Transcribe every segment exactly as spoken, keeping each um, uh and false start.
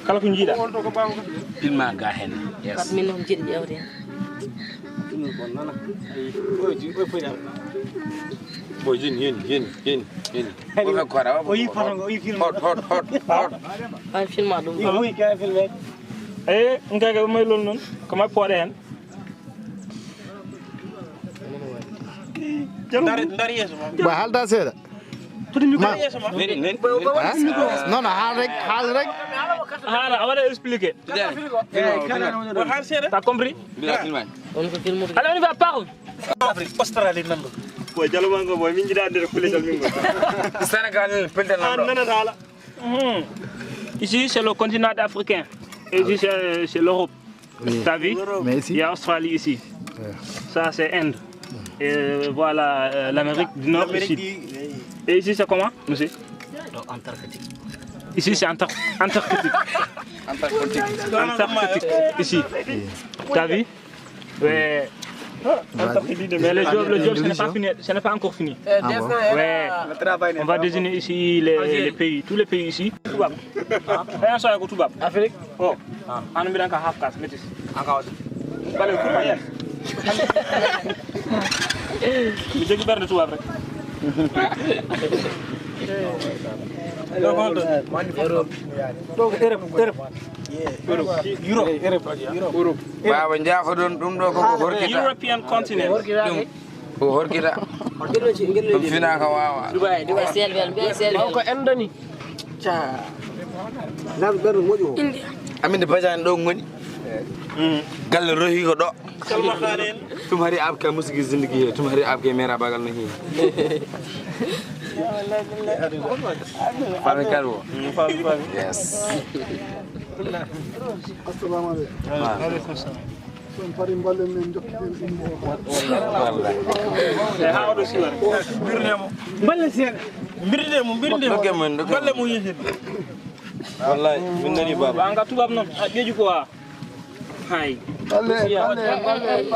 Kala ko njiiɗa. Filma ga hen. Yes. Min noon jiɗi ƴewde. Boy, yeni, yeni, yeni, yeni, yeni. O yi foto ngo, o yi film. Hot, hot, hot, hot. An filma ɗum. Yo, oui, ka filme. Eh, ngaka may lol noon. Ko may pooɗe hen. Dari, dari yeeso ma. Ba halda seeɗa. Tuti micro. Yeeso ma. Neni, neni, neni. Ha? Non, non, haal rek, haal rek. Haala, a waɗa expliqué. Filma, filma. T'as compris? Mbiɗa filma. Allez, on y va, parle. Afrique, Australie, nan ɗo. Boy, jalo mango, boy, min jiɗa nder kule jal mingo. Sénégal, pelta nan ɗo. Nana dala. Hmm. Ici, c'est le continent africain. Et ici, c'est c'est l'Europe. Oui. T'as vu? Mais ici? Il y a Australie ici. Ouais. Ça, c'est Inde. Et voilà, euh, l'Amérique du Nord ici. Et ici, c'est comment, monsieur? Antarctique. Ici, c'est Antar- Antarctique. Antarctique. Antarctique, ici. T'as vu? Ouais. Mais le job, le job, ce n'est pas fini, ce n'est pas encore fini. Ah bon? Ouais. On va désigner ici les, les pays, tous les pays ici. Tubaab. Ɓen soya ko tubaab. Afrique. Oh. An mbiɗan ka half caste, métis. An ka waɗi. Bale, pour moi, yes. Mi jogi ɓernde tubaab rek. Europe. Europe. Europe. Europe. Europe. Baaba, njaafo ɗon, ɗum ɗo koko horkita. European continent. Ɗum ko horkita. Ɗum finaaka waawa. Dubai, Dubai. Selvel, be selvel. O ko Indonesia. Ca. Ngal ɓerɗo moƴƴo o. India. Amin de bajani ɗo ngoni. Galle rohi ko ɗo. Salma Khan en. Tum hari abka musigi zindigi he. Tum hari abka mera bagal no hi. Fami kalwo. Fami, fami. Yes. Assalamu alaikum. Wa alaikum salam. Ɗum fari mballen men jokkiten ɗum o. Wallahi. E haa oɗo siwara. Mbirde mo. Mballen seeɗa. Mbirde mo, mbirde mo. Dokke men, dokke men. Mballe mo yehir. Wallahi, min nani baba. Anga tubab noon, a ƴeeƴu ko wa. Hay. Balle, balle, balle.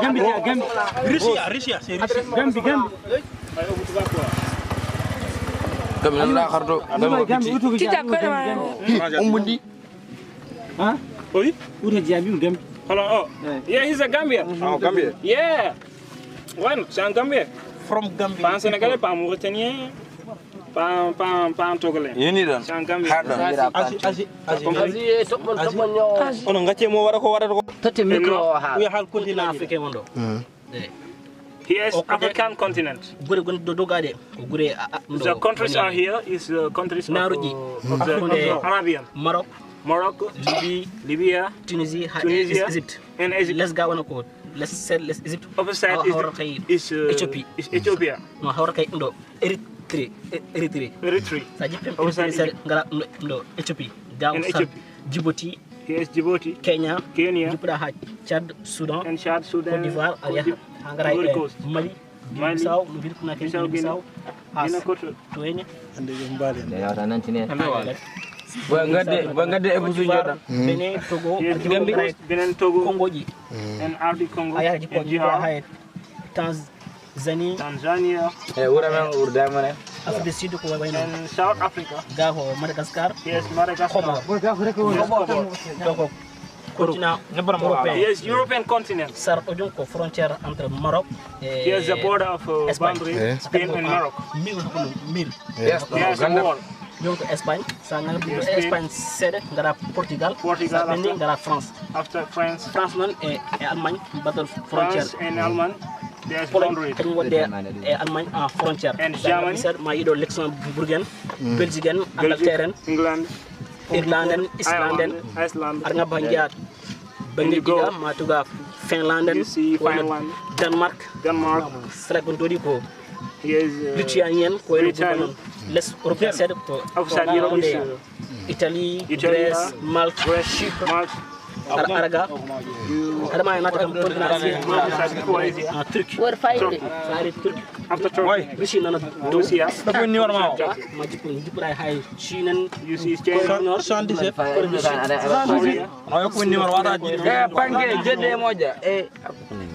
Gambi, Gambi. Russia, Russia, c'est Russie. Gambi, Gambi. Kam nan la xarto. Gambi, Gambi, utu ko Tita Gambi, kono Gambi, Gambi. Umbundi. Huh? Oui? Uta Diaby ou Gambie? Hold on. Oh. Yeah. Yeah, he's a Gambian. Oh, Gambia. Yeah. Why not? C'est un Gambien. From Gambia. Pas un Sénégalais, pas un Mauritanien, pas un, pas un, pas un Togolais. You need them. C'est un Gambien. Hard on. Asie, Asie, Asie. Compris? Asie, eh, tokman, tokman, yo. Ono ngacce mo waɗa ko waɗata ko. Totte micro o ha. We are whole continent africain wonɗo. Mm. Eh. Here is African continent. Gure gon do dogade. Gure a, a, the countries are here is uh, countries of, uh, of the, of the Arabian. Maroc. Morocco, Libye, Libya, Tunisia, ha, Tunisia, Egypt. And Egypt. Les ga wona ko les sel les Egypt. Opposite is, is, uh, Ethiopia. Is Ethiopia. No hawra kay ɗum ɗo Eritrea, Eritrea. Eritrea. Sa jippim Eritrea sel ngara ɗum ɗo Ethiopia. Gaw Ethiopia. Djibouti. Yes, Djibouti. Kenya. Kenya. Jippuɗa ha Tchad, Soudan. And Chad, Sudan. Côte d'Ivoire, Côte d'Ivoire. Mali. Bissau, no mbiɗa kuna kadi Bissau, Guinée Bissau. Guinée Equatoriale. To ene. Ande yo mbaɗe. Nde yawta nantine. Boy gadde, boy gadde e busu joɗa. Benin, Togo, Gambie, Benin, Togo. Kongoji. En ardi Congo. A yaha jikko jiha hay Tanzanie. Tanzania. E wura men urda mane. Afrique du Sud ko wayno. En South Africa. Ga ko Madagascar. Yes, Madagascar. Comores. Comores. Donc continent européen. Yes, European continent. Sar o jom ko frontière entre Maroc et Espagne. Yes, the border of, uh, boundary Spain and Maroc. Mil ko mil. Yes, yes, wall. Jom ko Espagne. Sa ngara Espagne seeɗa ngara Portugal. Portugal. Sa ɓenni ngara France. After France. France noon e, e Allemagne mbaɗɗon frontière. France and Allemagne. There's boundary. Kañum wonde e Allemagne en frontière. And Germany. Seeɗa ma yiɗo Luxembourg en, Belgique en, Angleterre en. England. Irlande en, Islande en, Ireland, Iceland, aɗa ngabba njeyaa bannge jiga ma tuga Finlande en, Finland, Denmark, Denmark, sala ko dodi ko Lituanie en, ko wayno Britani, les Europe seeɗa ko Italie, Italia, Grèce, Malte, Grèce, Malte. Ar-, Araga. Adama e naata kam continent Asie. Ah, Turquie. Wor fayde. Sa ari Turquie. After Turkey. Russie nana dow. Russia. Ɗo fof numéro ma o. Ma jippo, jippoɗa hay Chine en. You see China. Soixante-dix-sept. Soixante-dix-sept. Ma yokku numéro, wata jiɗi. Eh, pange, jedde moƴƴa. Eh.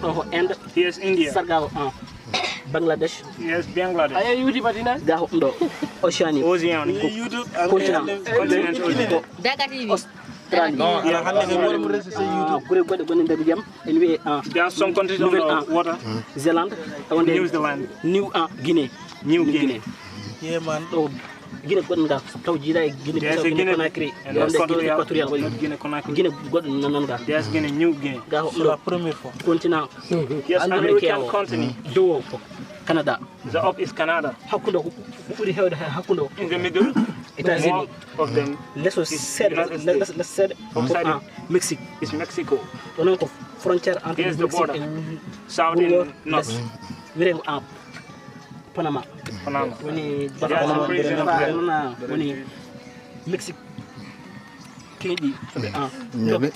Ɗo ko Inde. Yes, India. Sarga o, ah. Bangladesh. Yes, Bangladesh. Ga hoɗɗo Oceanie. Ocean. Continent. Continent Ocean. Australie. Hannde ko woni mo resi sey YouTube. Gure goɗɗe gonɗe nder ndiyam en wiye en There are some countries on Nouvelle the en water. Zélande. Wonde New Zealand. New en Guinée. New Guinea. Yeman. Ɗo Guinée goɗɗen ga taw jiiɗa e Guinée There's Bissau, a Guinée Guinea. Conakry. And Wonde there's country Guinée here. Équatoriale woni. Not Guinea Conakry. Guinée goɗɗo non non ga. There's Guinea, New Guinea. Ga C'est la hoɗɗo première fois. Continent. Yes, Amerique American o. Continent. Dow o ko Canada. The up is Canada. Hakkunde o ko ɓuri heewde ha- hakkunde o. In the middle, États-Unis. More of them Leso seeɗa United le- States. le- seeɗa ko Outside en Mexique. Is Mexico. Ɗo noon ko frontière entre Here's the Mexique border. et South New and York, north. les- wiyeteeɗo en Panama. Panama. Woni There's a prison. Panama woni Mexique. Keeɗi en Ñebe.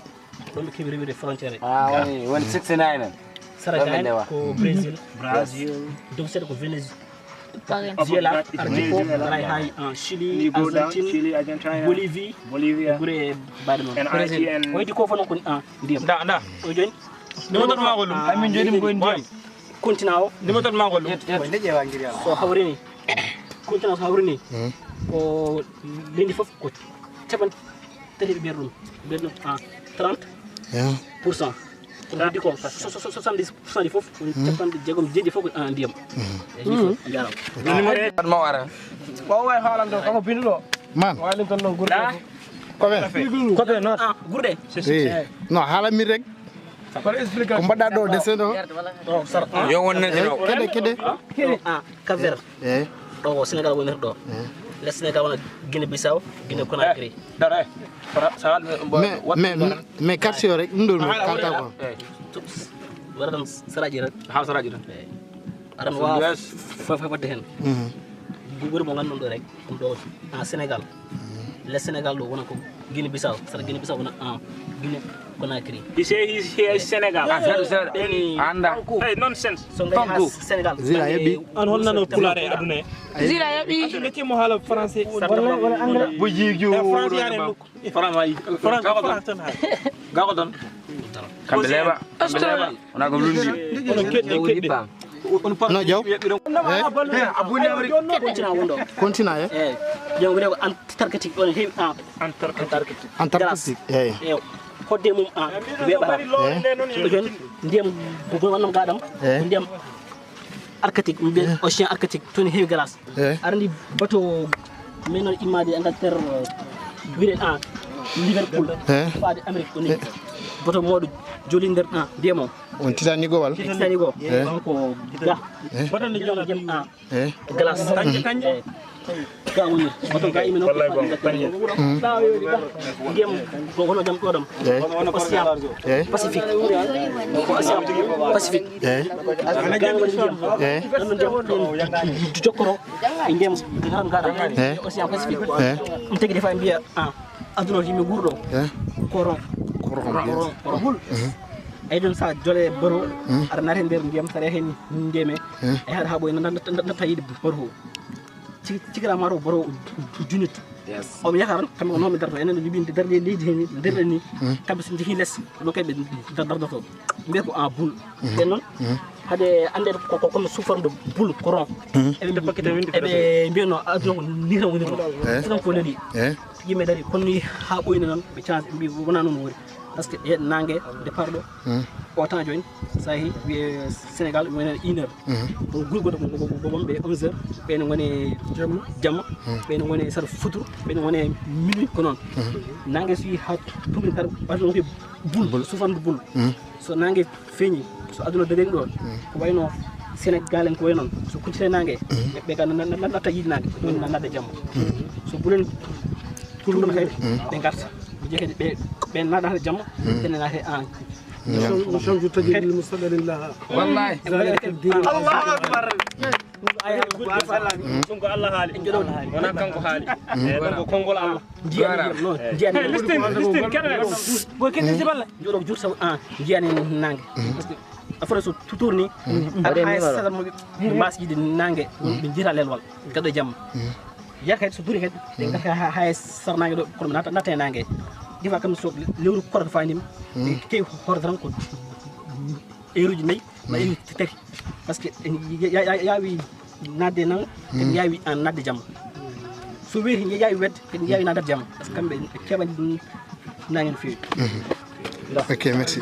Ɗo ɓe keewi rewirde frontière. Ah, woni woni sixty-nine en. Sara Ɗo ɓe gayen ndewa. Ko Brésil. Brazil. Dow seeɗa ko Venezuela. Above that is Ardi ko Venezuela. Garay hay en Chili, You go down, Argentine, Chile, Argentina, Bolivie, Bolivia, gure baɗe noon. And Haiti and Waydi ko fof noon ko en ndiyam. Da da. O joni. Nimoton ma golum. Amin joni ko en ndiyam. Continent o. Nimoton ma golum. So hawrini. Continent so hawrini. Ko leydi fof ko capan tati ɓe mbiyata ɗum. Mbiyata ɗum en trente pour cent. Ko heddi ko soixante-dix pour cent ɗi fof woni capanɗe jeegom jeeɗiɗi fof ko en ndiyam. Eyi, ɗi fof jarama. Numero ma wara. Ko o wawi haalande o kanko binduɗo. Man. Wawi ɗum tan noon gurɗe. Koɓe. Koɓe noon. Ah, gurde. Eyi. No haala min rek. Kono explique. Ko mbaɗɗa ɗo dessin ɗo. Yo wonnete ɗo. Keɗe keɗe. Ah, Cap Vert. Eyi. Ɗo ko Sénégal wonata ɗo. Les Sénégal wona Guinée Bissau, Guinée Conakry. Dara. Sa Mais mais mais quartier o rek ɗum ɗo kalta ko. Waɗa tan saraji tan. Ha saraji tan. Aɗa wawa fodde hen. Gure mo ganduɗo rek ɗum ɗo en Sénégal. Les Sénégal ɗo wona ko Guinée Bissau, sara Guinée Bissau wona en Guinée Conakry. He say he's here in Senegal. Ah, seeɗa seeɗa. Anda. Hey, nonsense. So ngai ha Sénégal. Zila yeɓi. An hol nano pulaare e aduna he? Zila yeɓi. Metti mo haala français. Bo jiigi E français yaade nokku. Farama yi. France France tan ha. Gako tan. Kamɓe leeɓa. Kamɓe leeɓa. Wona ko lundi. Kono keɗɗe keɗɗe. No jaw. Continent wonɗo. Continent e. Eyi. Jom ko Antarctique ɗon heewi en. Antarctique eyi. Eyi. Hodde mum en weeɓata. Ɗo joni ndiyam ko wonnam gaɗam. Ndiyam Arctique, mbiyen océan Arctique, toon heewi glace. Aɗa andi bateau men noon immade Angleterre, wiyeten en Liverpool, faade Amérique ɗo ni. Bateau mawɗo joli nder en ndiyam o. On Titanic o walla? Titanic o. Kanko ga. Bateau ne jom jom en. Glace. Kanje kanje. Ga woni. Bateau ga imen. Wallahi gonga kanje. Ndiyam ko hono jam ɗo ɗam. Océan Pacifique. Océan Pacifique. Ga woni ndiyam. Ɗum jokkoro. E ndiyam gaɗam gaɗam. Océan Pacifique. Ɗum tagi defa mbiya ah aduna o yimɓe guurɗo. Koron. Koron. Koron. Ay ɗum sa jole baro. Aɗa naata nder ndiyam sa rehe ndiyam e. E haɗa ha ɓoy natta yiɗi baro. Cikira maro boro junit. Omo yahara kamɓe ko nomi darto enen no jibinde darde leydi hen darde ni. Kamɓe so jeehi les ɗo kay ɓe dardoto. Mbiya ko en boule. Ɓen noon hade ande ko ko comme souffrande boule coron. Eɓe mbiyano aduna ko ni tan woni ɗo. Tan ko leli. Yimɓe dari kono ni ha ɓoyni noon ɓe change ɓe mbi wona noon woni. Parce que e nangue départ ɗo o temps jooni sa yeehi wiye Sénégal wona une heure. Ko guri goɗɗo ko wonɓe onze heures ɓen woni jamma. Ɓen woni sara futur ɓen woni minuit ko noon. Nangue so yi ha tumri kar ɓaɗa ɗon koye boule sufande boule. So nangue feeñi so aduna darima ɗo ko wayno Sénégal en ko way noon so kuntite nangue ɓe ga natta yiide nangue woni nadde jamma. So boulen Ɗum ɗon kadi ɓe ngarta. Ɓe jeyi kadi ɓe ɓe naɗa hade jamma. Ɓe naɗa he an. Nous sommes toujours tajiri lil mustaqbalin laha. Wallahi. Allahu akbar. Ɗum ko Allah haali. Wona kanko haali. E ɗum ko konngol Allah. Jiyani non jiyani. Listen, listen, keɗoɗen. Boy kedi siballa. Joɗo jur saw an jiyani nangue. Parce que affaire so tuturni. Ar hay sadam mo mbasjide nangue. Ɓe jira lelwal. Kado jamma. Yaa kadi so ɓuri kadi ɓe ngata ha ha e sarnaange ɗo kono ɓe nata natta e naange. Des fois kam so lewru korka fandima ɓe kewi hoorde tan ko heure uji nayyi ma heure tati. Parce que en ya- ya- ya- yaawi nadde nan, en yaawi an nadde jamma. So weeti en yaawi wet, en yaawi nadde jamma. Parce que kamɓe keɓani ɗum nangen feewi. Ok, merci.